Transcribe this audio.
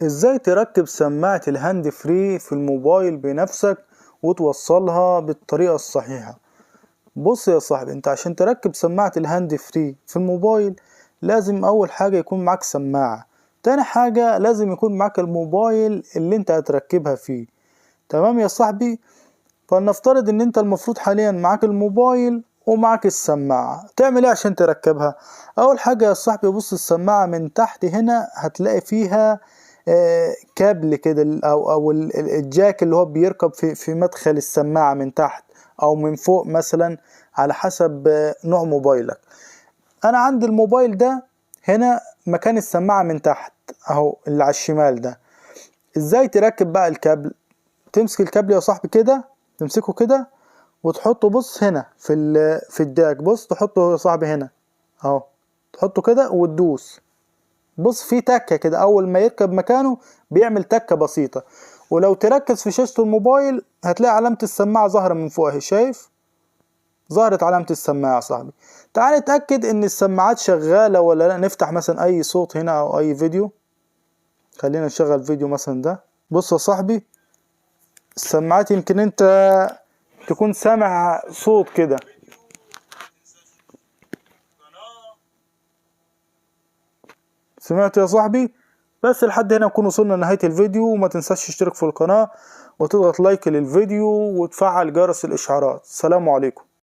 ازاي تركب سماعة ال hand free في الموبايل بنفسك وتوصلها بالطريقة الصحيحة؟ بص يا صاحبي، انت عشان تركب سماعة ال hand free في الموبايل لازم اول حاجة يكون معاك سماعة، تاني حاجة لازم يكون معاك الموبايل اللي انت هتركبها فيه. تمام يا صاحبي؟ فلنفترض ان انت المفروض حاليا معاك الموبايل ومعاك السماعة، تعمل ايه عشان تركبها؟ اول حاجة يا صاحبي، بص السماعة من تحت هنا هتلاقي فيها كابل كده او ال jack اللي هو بيركب في مدخل السماعة من تحت او من فوق مثلا على حسب نوع موبايلك. انا عندي الموبايل ده هنا مكان السماعة من تحت اهو اللي على الشمال ده. ازاي تركب بقى الكابل؟ تمسك الكابل يا صاحبي كده، تمسكه كده وتحطه، بص هنا في ال jack، بص تحطه يا صاحبي هنا اهو، تحطه كده وتدوس. بص في تكة كده، اول ما يركب مكانه بيعمل تكة بسيطة. ولو تركز في شاشة الموبايل هتلاقي علامة السماعة ظاهرة من فوق اهي، شايف؟ ظهرت علامة السماعة يا صاحبي. تعال نتأكد ان السماعات شغالة ولا لا. نفتح مثلا اي صوت هنا او اي فيديو، خلينا نشغل فيديو مثلا ده. بص يا صاحبي السماعات يمكن انت تكون سامع صوت كده. سمعت يا صاحبي؟ بس لحد هنا نكون وصلنا لنهاية الفيديو، وما تنساش تشترك في القناة وتضغط لايك للفيديو وتفعل جرس الإشعارات. السلام عليكم.